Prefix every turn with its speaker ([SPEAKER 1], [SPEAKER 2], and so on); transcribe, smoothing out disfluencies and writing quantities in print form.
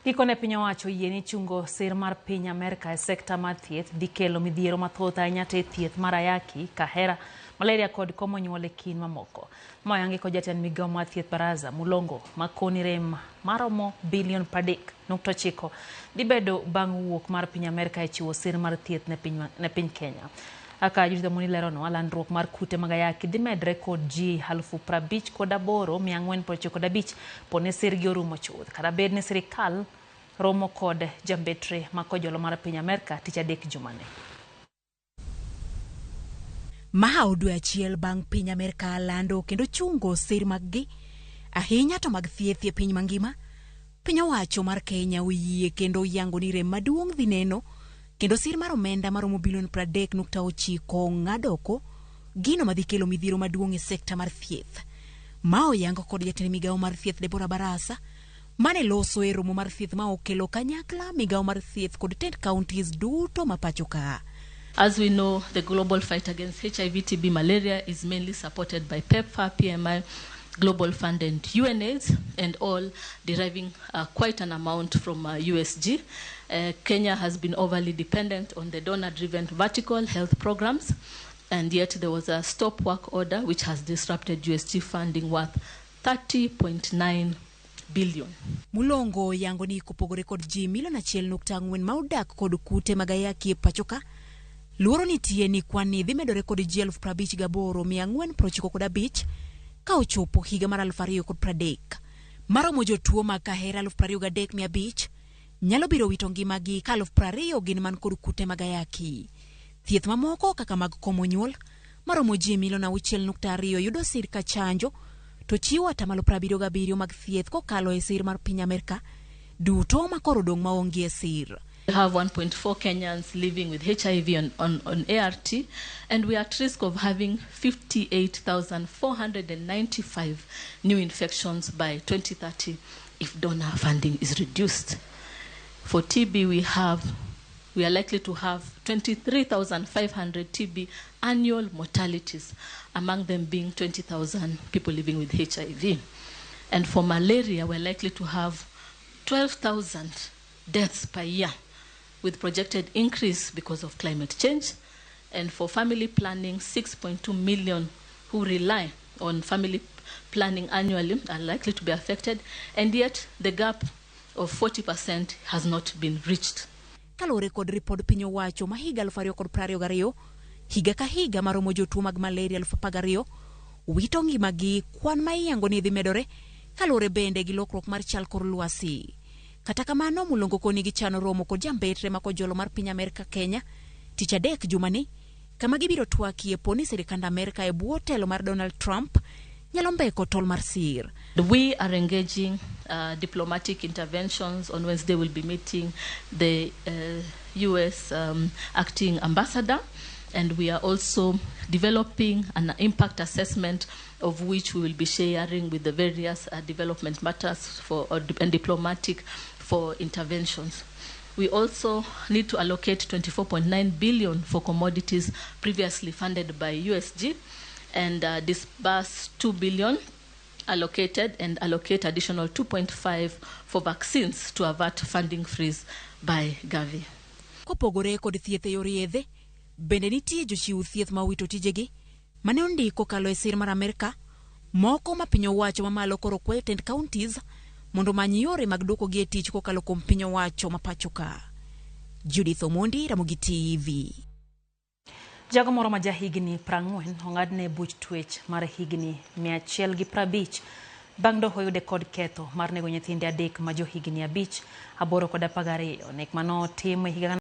[SPEAKER 1] Gikone piny owacho oyie ni chungo sir mar piny Amerka e sekta mar thieth dhi kelo midhiero mathoth ahinya to e thieth mar ayaki, kahera, malaria kod komo nyuol e kind mamoko. Ma oyangi kod jatend migao mar thieth Baraza Mulongo makoni rem maromo bilion 30.9 dhi bedo bang' wuok mar piny Amerka e chiwo sir mar thieth ne piny Kenya. Kaka Judith Omoni leronwa, landruok mar kute mag ayaki dhi medre kod ji 58,495 poni sirgi orumo chuth. Kata bed ni sirikal romo kod jambetre ma kojolo mar piny Amerka tich adek jumani.
[SPEAKER 2] Maha dwe achiel bang' piny Amerka lando kendo chungo sir mag-gi ahinya to mag thieth e piny mangima, piny owacho mar Kenya oyie kendo oyango ni rem maduong' dhi neno kendo sir mar omenda maromo bilion 30.9 ng'ado oko gino madhi kelo midhiero maduong' e sekta mar thieth. Ma oyango kod jatend migawo mar thieth Deborah Barasa mane loso e romo mar thieth ma okelo kanyakla migawo mar thieth kod tend counties duto ma pacho ka.
[SPEAKER 3] As we know, the global fight against HIV, TB, malaria is mainly supported by PEPFAR, PMI, Global Fund and UNAIDS, and all deriving quite an amount from USG. Kenya has been overly dependent on the donor-driven vertical health programs, and yet there was a stop work order which has disrupted USG funding worth 30.9 billion.
[SPEAKER 2] Mulongo yango ni kopogore kod ji milion 1.4 ma odak kod kute mag ayaki e pacho ka, luoro nitie ni kwan ni dhi medore kod ji 58,495 ka ochopo higa mar 2030. Maromo jotuo mag kahera 23,500 nyalo biro wito ngimagi ka 20,000 gin man kod kute mag ayaki. Thieth mamoko kaka mag komo nyuol maromo ji milion 6.2 yudo sir ka chanjo to chiwo 77% mag thieth kokalo e sir mar piny Amerka duto ma koro odong' maonge e sir.
[SPEAKER 3] We have 1.4 Kenyans living with HIV on ART, and we are at risk of having 58,495 new infections by 2030 if donor funding is reduced. For TB, we are likely to have 23,500 TB annual mortalities, among them being 20,000 people living with HIV. And for malaria, we're likely to have 12,000 deaths per year, with projected increase because of climate change. And for family planning, 6.2 million who rely on family planning annually are likely to be affected, and yet the gap of 40% has not been reached.
[SPEAKER 2] Kaluwore kod ripod piny owacho ma higa 2022, higa ka higa maromo jotuo mag malaria 12,000 wito ngimagi, kwan ma iyango ni dhi medore kaluwore bende gi lokruok mar chal kor lwasi. Kata kamano, Mulongo koni gichano romo kod jambetre ma kojolo mar piny Amerka Kenya tich adek jumani, kama gibiro twakie po ni sirikand Amerka e bwo telo mar Donald Trump nyalo mbeko tol mar sir.
[SPEAKER 3] We are engaging diplomatic interventions. On Wednesday we'll be meeting the US acting ambassador, and we are also developing an impact assessment of which we will be sharing with the various development matters for and diplomatic for interventions. We also need to allocate 24.9 billion for commodities previously funded by USG, and disburse 2 billion allocated and allocate additional 2.5 for vaccines to avert funding freeze by Gavi.
[SPEAKER 2] Kopogore kod thieth e yor yedhe, bende nitie jochiw thieth ma owito tijegi mane ondiko kokalo e sir mar Amerka, moko ma piny owacho mamalo koro kwayo tend counties mondo omany yore mag duokogi e tich kokalo kuom piny owacho ma pacho ka. Judith Omondi, Ramogi TV.
[SPEAKER 1] Jago moro ma jahigni 40 ong'adne buch twech mar higni 150 bang' doho yude kod ketho mar nego nyithinde adek ma johigni 5, 8 kod 12. Nek manotim e higa